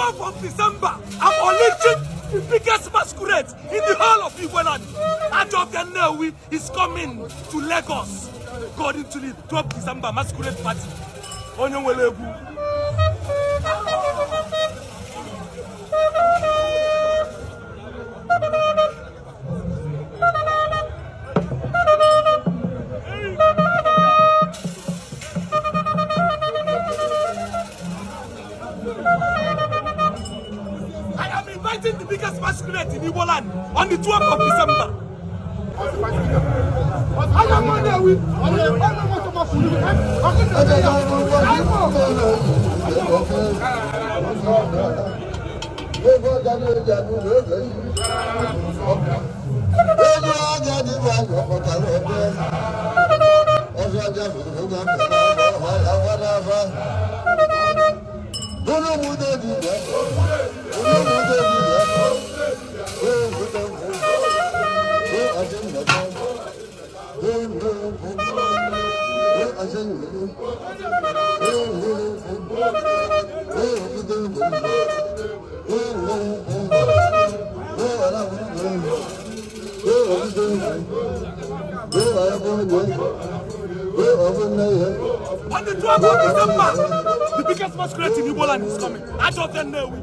12th of December, I'm unleashing the biggest masquerade in the whole of Igbo land. Ajọfịa Nnewi is coming to Lagos. According to the 12th December masquerade party. Onye nwere egwu. I am inviting the biggest masquerade in Igbo land on the 12th of December. On the 12th of December, the biggest masquerade in Igbo land is coming. Ajọfịa Nnewi.